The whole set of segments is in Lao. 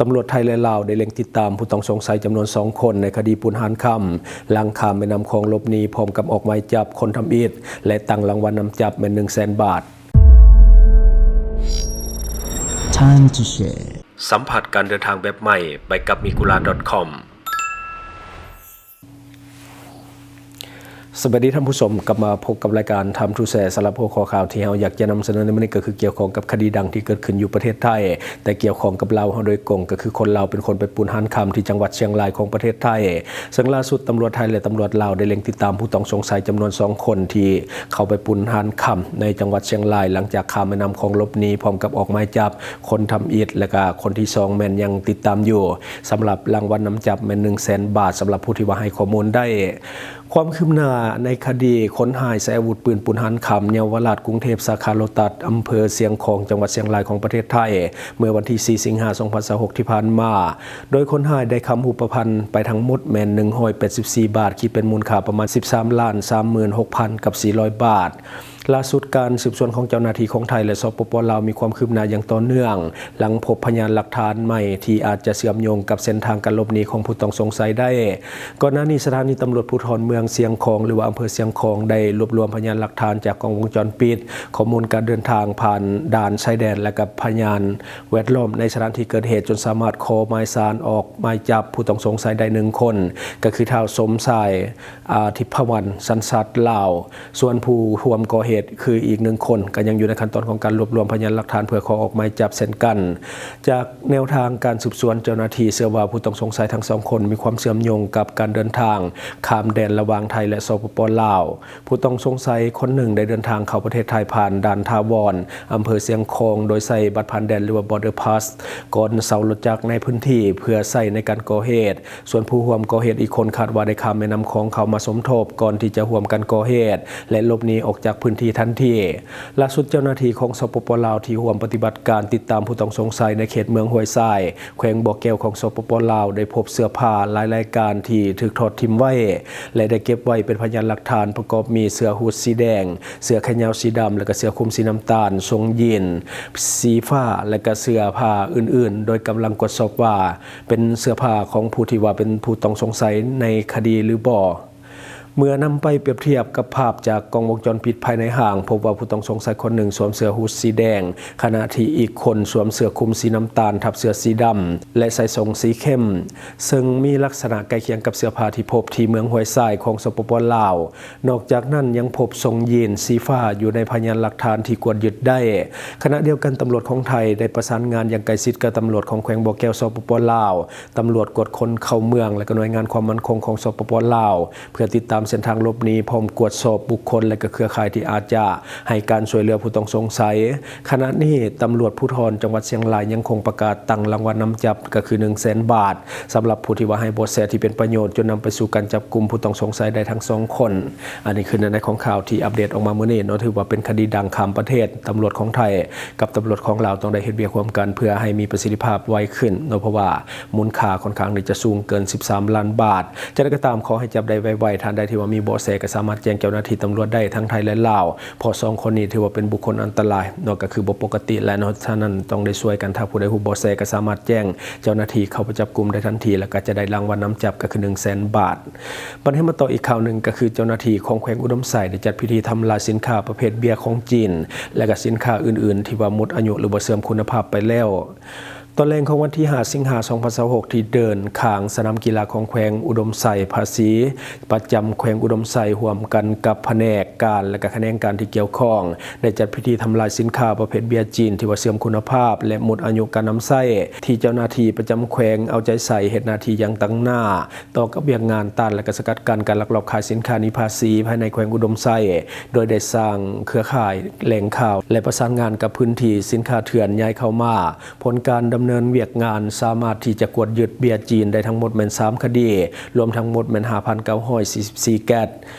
ຕຳຫຼວດໄທ ແລະ ລາວ ໄດ້ເລັ່ງຕິດຕາມຜູ້ຕ້ອງສົງໄສຈຳນວນສອງຄົນ ໃນຄະດີປຸ້ນຮ້ານຄຳ ຫຼັງຂ້າມແມ່ນ້ຳຂອງຫຼົບໜີ ພ້ອມກັບອອກໝາຍຈັບຄົນທຳອິດ ແລະ ຕັ້ງລາງວັນນຳຈັບແມ່ນໜຶ່ງແສນບາດ. Time to share. ສຳຜັດການເດີນທາງແບບໃໝ່ ໄປກັບ migura.com. ສະບາຍດີທ່ານຜູ້ຊົມ, ກັບມາພົບກັບລາຍການ Time to Share. ສຳລັບຫົວຂໍ້ຂ່າວທີ່ເຮົາຢາກຈະນຳສະເໜີໃນມື້ນີ້ ກໍຄືກ່ຽວຂ້ອງກັບຄະດີດັງທີ່ເກີດຂຶ້ນຢູ່ປະເທດໄທ, ແຕ່ກ່ຽວຂ້ອງກັບລາວເຮົາໂດຍກົງ, ກໍຄືຄົນລາວເປັນຄົນໄປປຸ້ນຮ້ານຄຳທີ່ຈັງຫວັດຊຽງລາຍຂອງປະເທດໄທ. ເຊິ່ງລ່າສຸດຕຳຫຼວດໄທ ແລະ ຕຳຫຼວດລາວໄດ້ເລັ່ງຕິດຕາມຜູ້ຕ້ອງສົງໄສຈຳນວນສອງຄົນທີ່ເຂົ້າໄປປຸ້ນຮ້ານຄຳໃນຈັງຫວັດຊຽງລາຍ ຫຼັງຈາກຂ້າມແມ່ນ້ຳຂອງຫຼົບໜີ ພ້ອມກັບອອກໝາຍຈັບ ຄົນທຳອິດ ແລະກະຄົນທີສອງແມ່ນຍັງຕິດຕາມຢູ່. ສຳລັບລາງວັນນຳຈັບແມ່ນໜຶ່ງແສນບາດ ສຳລັບຜູ້ທີ່ວ່າໃຫ້ຂໍ້ມູນໄດ້. ຄວາມຄືບໜ້າໃນຄະດີຄົນຮ້າຍໃຊ້ອາວຸດປືນປຸ້ນຮ້ານຄຳເຍົາວະລາດກຸງເທບ ສາຂາໂລຕັສ ອຳເພີຊຽງຂອງ ຈັງຫວັດຊຽງລາຍຂອງປະເທດໄທ ເມື່ອວັນທີສີ່ ສິງຫາ ສອງພັນຊາວຫົກ ທີ່ຜ່ານມາ, ໂດຍຄົນຮ້າຍໄດ້ຄຳຮູບປະພັນໄປທັງໝົດແມ່ນໜຶ່ງຮ້ອຍແປດສິບສີ່ບາດ, ຄິດເປັນມູນຄ່າປະມານສິບສາມລ້ານສາມໝື່ນຫົກພັນກັບສີ່ຮ້ອຍບາດ. ລ່າສຸດການສືບສວນຂອງເຈົ້າໜ້າທີ່ຂອງໄທ ແລະ ສປປ ລາວ ມີຄວາມຄືບໜ້າຢ່າງຕໍ່ເນື່ອງ ຫຼັງພົບພະຍານຫຼັກຖານໃໝ່ທີ່ອາດຈະເຊື່ອມໂຍງກັບເສັ້ນທາງການຫຼົບໜີຂອງຜູ້ຕ້ອງສົງໄສໄດ້. ກ່ອນໜ້ານີ້ສະຖານີຕຳຫຼວດພູທອນເມືອງຊຽງຂອງ ຫຼືວ່າອຳເພີຊຽງຂອງ ໄດ້ລວບລວມພະຍານຫຼັກຖານຈາກກ້ອງວົງຈອນປິດ, ຂໍ້ມູນການເດີນທາງຜ່ານດ່ານຊາຍແດນ ແລະ ກັບພະຍານແວດລ້ອມໃນສະຖານທີ່ເກີດເຫດ ຈົນສາມາດຂໍໝາຍສານອອກໝາຍຈັບຜູ້ຕ້ອງສົງໄສໄດ້ໜຶ່ງຄົນ, ກໍຄືທ້າວສົມຊາຍ ອາທິບພະວັນ ສັນຊາດລາວ. ສ່ວນຜູ້ຮ່ວມກໍ່ເຫດຄືອີກໜຶ່ງຄົນ ກໍຍັງຢູ່ໃນຂັ້ນຕອນຂອງການລວບລວມພະຍານຫຼັກຖານເພື່ອຂໍອອກໝາຍຈັບເຊັ່ນກັນ. ຈາກແນວທາງການສືບສວນ ເຈົ້າໜ້າທີ່ເຊື່ອວ່າຜູ້ຕ້ອງສົງໄສທັງສອງຄົນມີຄວາມເຊື່ອມໂຍງກັບການເດີນທາງຂ້າມແດນລະຫວ່າງໄທ ແລະ ສປປ ລາວ. ຜູ້ຕ້ອງສົງໄສຄົນໜຶ່ງໄດ້ເດີນທາງເຂົ້າປະເທດໄທຜ່ານດ່ານຖາວອນ ອຳເພີຊຽງຂອງ ໂດຍໃຊ້ບັດຜ່ານແດນ ຫຼືວ່າ Border Pass ກ່ອນເຊົ່າລົດຈັກໃນພື້ນທີ່ເພື່ອໃຊ້ໃນການກໍ່ເຫດ. ສ່ວນຜູ້ຮ່ວມກໍ່ເຫດອີກຄົນຄາດວ່າໄດ້ຂ້າມແມ່ນ້ຳຂອງເຂົ້າມາສົມທົບ ກ່ອນທີ່ຈະຮ່ວມກັນກໍ່ເຫດ ແລະ ຫຼົບໜີອອກຈາກພື້ນທີ່ທັນທີ. ລ່າສຸດເຈົ້າໜ້າທີ່ຂອງ ສປປ ລາວ ທີ່ຮ່ວມປະຕິບັດການຕິດຕາມຜູ້ຕ້ອງສົງໄສໃນເຂດເມືອງຫ້ວຍຊາຍ ແຂວງບໍ່ແກ້ວຂອງ ສປປ ລາວ ໄດ້ພົບເສື້ອຜ້າຫຼາຍລາຍການທີ່ຖືກທອດຖິ້ມໄວ້ ແລະ ໄດ້ເກັບໄວ້ເປັນພະຍານຫຼັກຖານ ປະກອບມີເສື້ອຮູດສີແດງ, ເສື້ອແຂນຍາວສີດຳ ແລະ ກະເສື້ອຄຸມສີນ້ຳຕານ, ຊົງຢີນສີຟ້າ ແລະ ກະເສື້ອຜ້າອື່ນໆ, ໂດຍກຳລັງກວດສອບວ່າ ເປັນເສື້ອຜ້າຂອງຜູ້ທີ່ວ່າເປັນຜູ້ຕ້ອງສົງໄສໃນຄະດີຫຼືບໍ່. ເມື່ອນຳໄປປຽບທຽບກັບພາບຈາກກ້ອງວົງຈອນປິດພາຍໃນຫ້າງ, ພົບວ່າຜູ້ຕ້ອງສົງໄສຄົນໜຶ່ງສວມເສື້ອຮູດສີແດງ, ຂະນະທີ່ອີກຄົນສວມເສື້ອຄຸມສີນ້ຳຕານທັບເສື້ອສີດຳ ແລະ ໃສ່ສົ້ງສີເຂັ້ມ, ເຊິ່ງມີລັກສະນະໃກ້ຄຽງກັບເສື້ອຜ້າທີ່ພົບທີ່ເມືອງຫ້ວຍຊາຍຂອງ ສປປ ລາວ. ນອກຈາກນັ້ນຍັງພົບຊົງຢີນສີຟ້າຢູ່ໃນພະຍານຫຼັກຖານທີ່ກວດຍຶດໄດ້. ຂະນະດຽວກັນ, ຕຳຫຼວດຂອງໄທໄດ້ປະສານງານຢ່າງໃກ້ຊິດກັບຕຳຫຼວດຂອງແຂວງບໍ່ແກ້ວ ສປປ ລາວ, ຕຳຫຼວດກວດຄົນເຂົ້າເມືອງ ແລະ ກະໜ່ວຍງານຄວາມໝັ້ນຄົງຂອງ ສປປ ລາວ ເພື່ອຕິດຕາມເສັ້ນທາງຫຼົບໜີ ພ້ອມກວດສອບບຸກຄົນ ແລະ ກະເຄືອຂ່າຍທີ່ອາດຈະໃຫ້ການຊ່ວຍເຫຼືອຜູ້ຕ້ອງສົງໄສ. ຂະນະນີ້ຕຳຫຼວດພູທອນຈັງຫວັດຊຽງລາຍຍັງຄົງປະກາດຕັ້ງລາງວັນນຳຈັບ ກໍຄືໜຶ່ງແສນບາດ ສຳລັບຜູ້ທີ່ວ່າໃຫ້ເບາະແສທີ່ເປັນປະໂຫຍດ ຈົນນຳໄປສູ່ການຈັບກຸມຜູ້ຕ້ອງສົງໄສໄດ້ທັງສອງຄົນ. ອັນນີ້ຄືໃນຂອງຂ່າວທີ່ອັບເດດອອກມາມື້ນີ້ເນາະ, ຖືວ່າເປັນຄະດີດັງຂ້າມປະເທດ, ຕຳຫຼວດຂອງໄທກັບຕຳຫຼວດຂອງລາວຕ້ອງໄດ້ເຮັດວຽກຮ່ວມກັນ ເພື່ອໃຫ້ມີປະສິດທິພາບໄວຂຶ້ນເນາະ, ເພາະວ່າມູນຄ່າຂ້ອນຂ້າງທີ່ຈະສູງເກີນສິບສາມລ້ານບາດ. ຈັ່ງໃດກໍຕາມ, ຂໍໃຫ້ຈັບໄດ້ໄວໆ, ທ່ານໃດທີ່ວ່າມີເບາະແສກໍສາມາດແຈ້ງເຈົ້າໜ້າທີ່ຕຳຫຼວດໄດ້ທັງໄທ ແລະ ລາວ, ເພາະສອງຄົນນີ້ຖືວ່າເປັນບຸກຄົນອັນຕະລາຍເນາະ, ກໍຄືບໍ່ປົກກະຕິແຫຼະເນາະ, ສະນັ້ນຕ້ອງໄດ້ຊ່ວຍກັນ. ຖ້າຜູ້ໃດຮູ້ເບາະແສກໍສາມາດແຈ້ງເຈົ້າໜ້າທີ່ເຂົ້າໄປຈັບກຸມໄດ້ທັນທີ ແລ້ວກໍຈະໄດ້ລາງວັນນຳຈັບ ກໍຄືໜຶ່ງແສນບາດ. ບັດນີ້ມາຕໍ່ອີກຂ່າວໜຶ່ງ, ກໍຄືເຈົ້າໜ້າທີ່ຂອງແຂວງອຸດົມໄຊໄດ້ຈັດພິທີທຳລາຍສິນຄ້າປະເພດເບຍຂອງຈີນ ແລະ ກະສິນຄ້າອື່ນໆ ທີ່ວ່າໝົດອາຍຸ ຫຼື ບໍ່ເຊື່ອມຄຸນນະພາບໄປແລ້ວ. ຕອນແລງຂອງວັນທີຫ້າ ສິງຫາ ສອງພັນຊາວຫົກ ທີ່ເດີ່ນຂ້າງສະໜາມກິລາຂອງແຂວງອຸດົມໄຊ, ພາສີປະຈຳແຂວງອຸດົມໄຊ ຮ່ວມກັນກັບພະແນກການ ແລະ ກະຂະແໜງການທີ່ກ່ຽວຂ້ອງ ໄດ້ຈັດພິທີທຳລາຍສິນຄ້າປະເພດເບຍຈີນທີ່ວ່າເສື່ອມຄຸນນະພາບ ແລະ ໝົດອາຍຸການນຳໃຊ້ ທີ່ເຈົ້າໜ້າທີ່ປະຈຳແຂວງເອົາໃຈໃສ່ເຮັດໜ້າທີ່ຢ່າງຕັ້ງໜ້າ ຕໍ່ກັບວຽກງານຕ້ານ ແລະ ກະສະກັດກັ້ນການລັກລອບຂາຍສິນຄ້າໜີພາສີພາຍໃນແຂວງອຸດົມໄຊ, ໂດຍໄດ້ສ້າງເຄືອຂ່າຍແຫຼ່ງຂ່າວ ແລະ ປະສານງານກັບພື້ນທີ່ສິນຄ້າເຖື່ອນຍ້າຍເຂົ້າມາ. ຜົນການດຳເນີນວຽກງານສາມາດທີ່ຈະກວດຍຶດເບຍຈີນໄດ້ທັງໝົດແມ່ນສາມຄະດີ, ລວມທັງໝົດແມ່ນຫ້າພັນເກົ້າຮ້ອຍສີ່ສິບສີ່ແກັດ.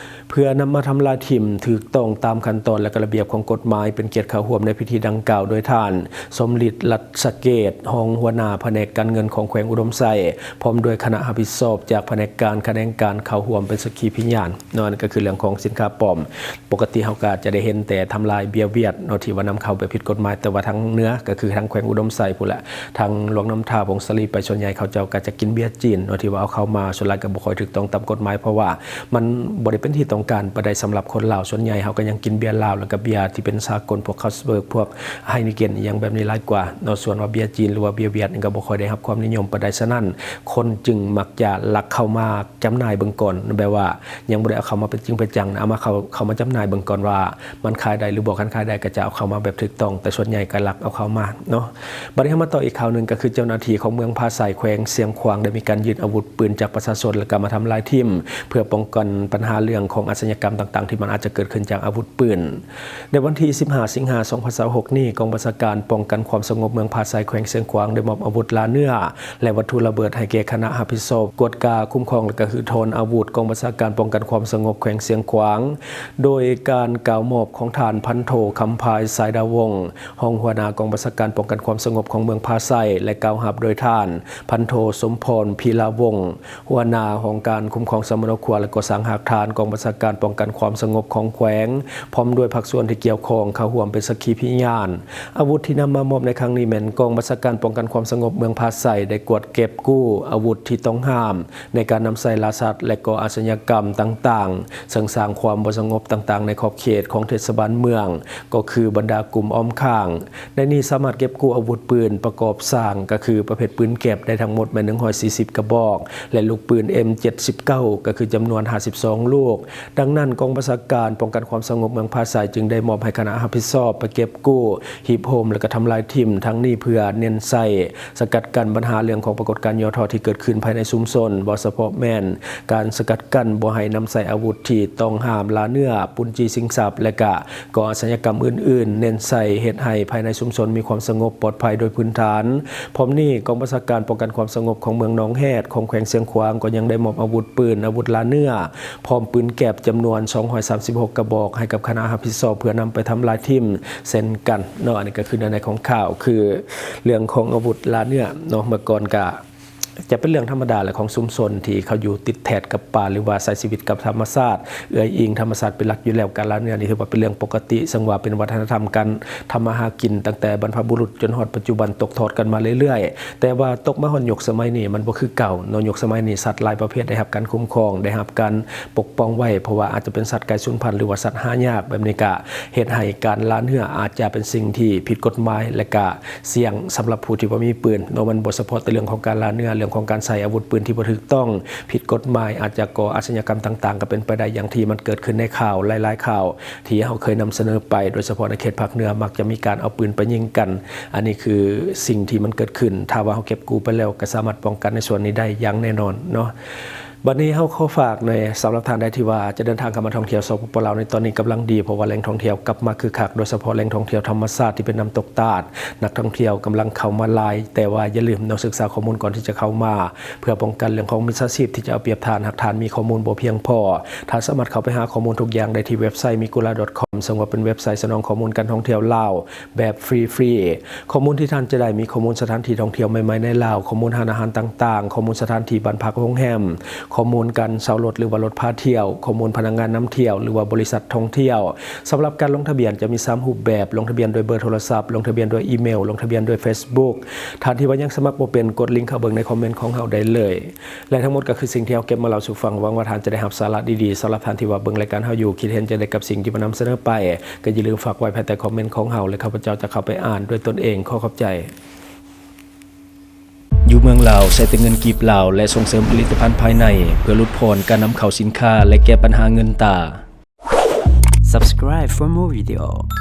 ເພື່ອນຳມາທຳລາຍຖິ້ມຖືກຕ້ອງຕາມຂັ້ນຕອນ ແລະ ກະລະບຽບຂອງກົດໝາຍ ເປັນກຽດເຂົ້າຮ່ວມໃນພິທີດັ່ງກ່າວໂດຍທ່ານ ສົມລິດ ລັດສະເກດ ຮອງຫົວໜ້າພະແນກການເງິນຂອງແຂວງອຸດົມໄຊ ພ້ອມດ້ວຍຄະນະຮັບຜິດຊອບຈາກພະແນກການຂະແໜງການເຂົ້າຮ່ວມເປັນສັກຂີພະຍານເນາະ. ອັນນັ້ນກໍຄືເລື່ອງຂອງສິນຄ້າປອມ. ປົກກະຕິເຮົາກໍຈະໄດ້ເຫັນແຕ່ທຳລາຍເບ້ຍຫວຽດເນາະ ທີ່ວ່ານຳເຂົ້າແບບຜິດກົດໝາຍ, ແຕ່ວ່າທາງເໜືອກໍຄືທາງແຂວງອຸດົມໄຊພຸ້ນແຫຼະ ທາງຫຼວງນ້ຳທາ ຜົ້ງສາລີ ໄປສ່ວນໃຫຍ່ເຂົາເຈົ້າກໍຈະກິນເບ້ຍຈີນເນາະ ທີ່ວ່າເອົາເຂົ້າມາ ສ່ວນຫຼາຍກໍບໍ່ຄ່ອຍຖືກຕ້ອງຕາມກົດໝາຍ ເພາະວ່າມັນບໍ່ໄດ້ເປັນທີ່ຕ້ອງການປານໃດສຳລັບຄົນລາວ. ສ່ວນໃຫຍ່ເຮົາກໍຍັງກິນເບ້ຍລາວ ແລ້ວກໍເບ້ຍທີ່ເປັນສາກົນ ພວກ Carlsberg ພວກ Heineken ອີ່ຫຍັງແບບນີ້ຫຼາຍກວ່າເນາະ. ສ່ວນວ່າເບ້ຍຈີນ ຫຼືວ່າເບ້ຍຫວຽດນີ້ກໍບໍ່ຄ່ອຍໄດ້ຮັບຄວາມນິຍົມປານໃດ. ສະນັ້ນ ຄົນຈຶ່ງມັກຈະລັກເຂົ້າມາຈຳໜ່າຍເບິ່ງກ່ອນ ແບບວ່າຍັງບໍ່ໄດ້ເອົາເຂົ້າມາເປັນຈິງເປັນຈັງນະ ເອົາມາເຂົ້າ ເຂົ້າມາຈຳໜ່າຍເບິ່ງກ່ອນວ່າ ມັນຂາຍໄດ້ຫຼືບໍ່. ຄັນຂາຍໄດ້ກໍຈະເອົາເຂົ້າມາແບບຖືກຕ້ອງ, ແຕ່ສ່ວນໃຫຍ່ກໍລັກເອົາເຂົ້າມາເນາະ. ບັດນີ້ເຮົາມາຕໍ່ອີກຂ່າວໜຶ່ງ ກໍຄືເຈົ້າໜ້າທີ່ຂອງເມືອງຜາໄຊ ແຂວງຊຽງຂວາງ ໄດ້ມີການຍຶດອາວຸດປືນຈາກປະຊາຊົນ ແລ້ວກໍມາທຳລາຍຖິ້ມ ເພື່ອປ້ອງກັນບັນຫາເລື່ອງຂອງອາຊະຍາກຳຕ່າງໆ ທີ່ມັນອາດຈະເກີດຂຶ້ນຈາກອາວຸດປືນ. ໃນວັນທີສິບຫ້າ ສິງຫາ ສອງພັນຊາວຫົກນີ້, ກອງບັນຊາການປ້ອງກັນຄວາມສະຫງົບເມືອງຜາໄຊ ແຂວງຊຽງຂວາງ ໄດ້ມອບອາວຸດລ່າເນື້ອ ແລະ ວັດຖຸລະເບີດໃຫ້ແກ່ຄະນະຮັບຜິດຊອບກວດກາ, ຄຸ້ມຄອງ ແລະ ກະຮື້ຖອນອາວຸດກອງບັນຊາການປ້ອງກັນຄວາມສະຫງົບແຂວງຊຽງຂວາງ ໂດຍການກ່າວມອບຂອງທ່ານພັນໂທ ຄຳພາຍ ສາຍດາວົງ ຮອງຫົວໜ້າກອງບັນຊາການປ້ອງກັນຄວາມສະຫງົບຂອງເມືອງຜາໄຊ ແລະ ກ່າວຮັບໂດຍທ່ານພັນໂທ ສົມພອນ ພີລາວົງ ຫົວໜ້າຫ້ອງການຄຸ້ມຄອງສຳມະໂນຄົວ ແລະ ກໍ່ສ້າງຮາກຖານກອງບັນຊາການປ້ອງກັນຄວາມສະຫງົບຂອງແຂວງ ພ້ອມດ້ວຍພາກສ່ວນທີ່ກ່ຽວຂ້ອງເຂົ້າຮ່ວມເປັນສັກຂີພະຍານ. ອາວຸດທີ່ນຳມາມອບໃນຄັ້ງນີ້ແມ່ນກອງບັນຊາການປ້ອງກັນຄວາມສະຫງົບເມືອງຜາໄຊ ໄດ້ກວດເກັບກູ້ອາວຸດທີ່ຕ້ອງຫ້າມໃນການນຳໃຊ້ລ່າສັດ ແລະ ກໍ່ອາຊະຍາກຳຕ່າງໆ ເຊິ່ງສ້າງຄວາມບໍ່ສະຫງົບຕ່າງໆໃນຂອບເຂດຂອງເທດສະບານເມືອງ ກໍຄືບັນດາກຸ່ມອ້ອມຂ້າງ. ໃນນີ້ສາມາດເກັບກູ້ອາວຸດປືນປະກອບສ້າງ ກໍຄືປະເພດປືນແກັບໄດ້ທັງໝົດແມ່ນໜຶ່ງຮ້ອຍສີ່ສິບກະບອກ ແລະ ລູກປືນເອັມເຈັດສິບເກົ້າ ກໍຄືຈຳນວນຫ້າສິບສອງລູກ. ດັ່ງນັ້ນ ກອງບັນຊາການປ້ອງກັນຄວາມສະຫງົບເມືອງຜາໄຊ ຈຶ່ງໄດ້ມອບໃຫ້ຄະນະຮັບຜິດຊອບໄປເກັບກູ້, ຮີບໂຮມ ແລະ ກໍທຳລາຍຖິ້ມ ທັງນີ້ເພື່ອເນັ້ນໃສ່ສະກັດກັ້ນບັນຫາເລື່ອງຂອງປາກົດການຫຍໍ້ທໍ້ທີ່ເກີດຂຶ້ນພາຍໃນຊຸມຊົນ, ເວົ້າສະເພາະແມ່ນການສະກັດກັ້ນບໍ່ໃຫ້ນຳໃຊ້ອາວຸດທີ່ຕ້ອງຫ້າມ, ລ່າເນື້ອ, ປຸ້ນຈີ້ຊິງຊັບ ແລະ ກະ ກໍ່ອາຊະຍາກຳອື່ນໆ ເນັ້ນໃສ່ເຮັດໃຫ້ພາຍໃນຊຸມຊົນມີຄວາມສະຫງົບປອດໄພໂດຍພື້ນຖານ. ພ້ອມນີ້ ກອງບັນຊາການປ້ອງກັນຄວາມສະຫງົບຂອງເມືອງໜອງແຮດ ຂອງແຂວງຊຽງຂວາງ ກໍຍັງໄດ້ມອບອາວຸດປືນ, ອາວຸດລ່າເນື້ອ ພ້ອມປືນແກັບຈຳນວນສອງຮ້ອຍສາມສິບຫົກກະບອກ ໃຫ້ກັບຄະນະຮັບຜິດຊອບເພື່ອນຳໄປທຳລາຍຖິ້ມເຊັ່ນກັນເນາະ. ອັນນີ້ກໍຄືເນື້ອໃນຂອງຂ່າວ ຄືເລື່ອງຂອງອາວຸດລ່າເນື້ອເນາະ. ເມື່ອກ່ອນກະ ຈະເປັນເລື່ອງທຳມະດາແຫຼະຂອງຊຸມຊົນທີ່ເຂົາຢູ່ຕິດແທດກັບປ່າ ຫຼືວ່າໃຊ້ຊີວິດກັບທຳມະຊາດ, ເອື້ອຍອີງທຳມະຊາດເປັນຫຼັກຢູ່ແລ້ວ. ການລ່າເນື້ອນີ້ຖືວ່າເປັນເລື່ອງປົກກະຕິ, ເຊິ່ງວ່າເປັນວັດທະນະທຳການທຳມາຫາກິນຕັ້ງແຕ່ບັນພະບຸລຸດຈົນຮອດປັດຈຸບັນ ຕົກທອດກັນມາເລື້ອຍໆ. ແຕ່ວ່າຕົກມາຮອດຍຸກສະໄໝນີ້ມັນບໍ່ຄືເກົ່າເນາະ. ຍຸກສະໄໝນີ້ສັດຫຼາຍປະເພດໄດ້ຮັບການຄຸ້ມຄອງ, ໄດ້ຮັບການປົກປ້ອງໄວ້, ເພາະວ່າອາດຈະເປັນສັດໃກ້ສູນພັນ ຫຼືວ່າສັດຫາຍາກ. ແບບນີ້ກະເຮັດໃຫ້ການລ່າເນື້ອອາດຈະເປັນສິ່ງທີ່ຜິດກົດໝາຍ ແລະ ກະ ສ່ຽງສຳລັບຜູ້ທີ່ບໍ່ມີປືນເນາະ. ມັນບໍ່ສະເພາະແຕ່ເລື່ອງຂອງການລ່າເນື້ອ, ເລື່ອງຂອງການໃຊ້ອາວຸດປືນທີ່ບໍ່ຖືກຕ້ອງ, ຜິດກົດໝາຍ, ອາດຈະກໍ່ອາຊະຍາກຳຕ່າງໆ ກໍເປັນໄປໄດ້ ຢ່າງທີ່ມັນເກີດຂຶ້ນໃນຂ່າວຫຼາຍໆຂ່າວທີ່ເຮົາເຄີຍນຳສະເໜີໄປ, ໂດຍສະເພາະໃນເຂດພາກເໜືອ ມັກຈະມີການເອົາປືນໄປຍິງກັນ. ອັນນີ້ຄືສິ່ງທີ່ມັນເກີດຂຶ້ນ, ຖ້າວ່າເຮົາເກັບກູ້ໄປແລ້ວ ກໍສາມາດປ້ອງກັນໃນສ່ວນນີ້ໄດ້ຢ່າງແນ່ນອນເນາະ. ບັດນີ້ເຮົາຂໍຝາກແດ່ ສຳລັບທ່ານໃດທີ່ວ່າຈະເດີນທາງເຂົ້າມາທ່ອງທ່ຽວ ສປປ ລາວ ໃນຕອນນີ້ກຳລັງດີ ເພາະວ່າແຫຼ່ງທ່ອງທ່ຽວກັບມາຄຶກຄັກ, ໂດຍສະເພາະແຫຼ່ງທ່ອງທ່ຽວທຳມະຊາດທີ່ເປັນນ້ຳຕົກຕາດ, ນັກທ່ອງທ່ຽວກຳລັງເຂົ້າມາຫຼາຍ. ແຕ່ວ່າຢ່າລືມເນາະ, ສຶກສາຂໍ້ມູນກ່ອນທີ່ຈະເຂົ້າມາ ເພື່ອປ້ອງກັນເລື່ອງຂອງມິດສາຊີບທີ່ຈະເອົາປຽບທ່ານ ຫາກທ່ານມີຂໍ້ມູນບໍ່ພຽງພໍ. ທ່ານສາມາດເຂົ້າໄປຫາຂໍ້ມູນທຸກຢ່າງໄດ້ທີ່ເວັບໄຊ ມີກູລາ ດອດຄອມ ເຊິ່ງວ່າເປັນເວັບໄຊສະໜອງຂໍ້ມູນການທ່ອງທ່ຽວລາວ ແບບຟຣີໆ. ຂໍ້ມູນທີ່ທ່ານຈະໄດ້ມີຂໍ້ມູນສະຖານທີ່ທ່ອງທ່ຽວໃໝ່ໆໃນລາວ, ຂໍ້ມູນຮ້ານອາຫານຕ່າງໆ, ຂໍ້ມູນສະຖານທີ່ບ້ານພັກໂຮງແຮມ, ຂໍ້ມູນການເຊົ່າລົດ ຫຼືວ່າລົດພາທ່ຽວ, ຂໍ້ມູນພະນັກງານນຳທ່ຽວ ຫຼືວ່າບໍລິສັດທ່ອງທ່ຽວ. ສຳລັບການລົງທະບຽນຈະມີສາມຮູບແບບ, ລົງທະບຽນດ້ວຍເບີໂທລະສັບ, ລົງທະບຽນດ້ວຍອີເມວ, ລົງທະບຽນດ້ວຍເຟສບຸກ. ທ່ານທີ່ວ່າຍັງສະໝັກບໍ່ເປັນ, ກົດລິງເຂົ້າເບິ່ງໃນຄອມເມັນຂອງເຮົາໄດ້ເລີຍ. ແລະ ທັງໝົດກໍຄືສິ່ງທີ່ເຮົາເກັບມາເລົ່າສູ່ຟັງ. ຫວັງວ່າທ່ານຈະໄດ້ຮັບສາລະດີໆ. ສຳລັບທ່ານທີ່ວ່າເບິ່ງລາຍການເຮົາຢູ່, ຄິດເຫັນຈັ່ງໃດກັບສິ່ງທີ່ມານຳສະເໜີໄປ, ກໍຢ່າລືມຝາກໄວ້ພາຍໃຕ້ຄອມເມັນຂອງເຮົາ ແລະ ຂ້າພະເຈົ້າຈະເຂົ້າໄປອ່ານດ້ວຍຕົນເອງ. ຂໍຂອບໃຈ. ຢູ່ເມືອງລາວໃຊ້ແຕ່ເງິນກີບລາວ ແລະ ສົ່ງເສີມຜະລິດຕະພັນພາຍໃນ ເພື່ອຫຼຸດຜ່ອນການນຳເຂົ້າສິນຄ້າ ແລະ ແກ້ບັນຫາເງິນຕາ. Subscribe for more video.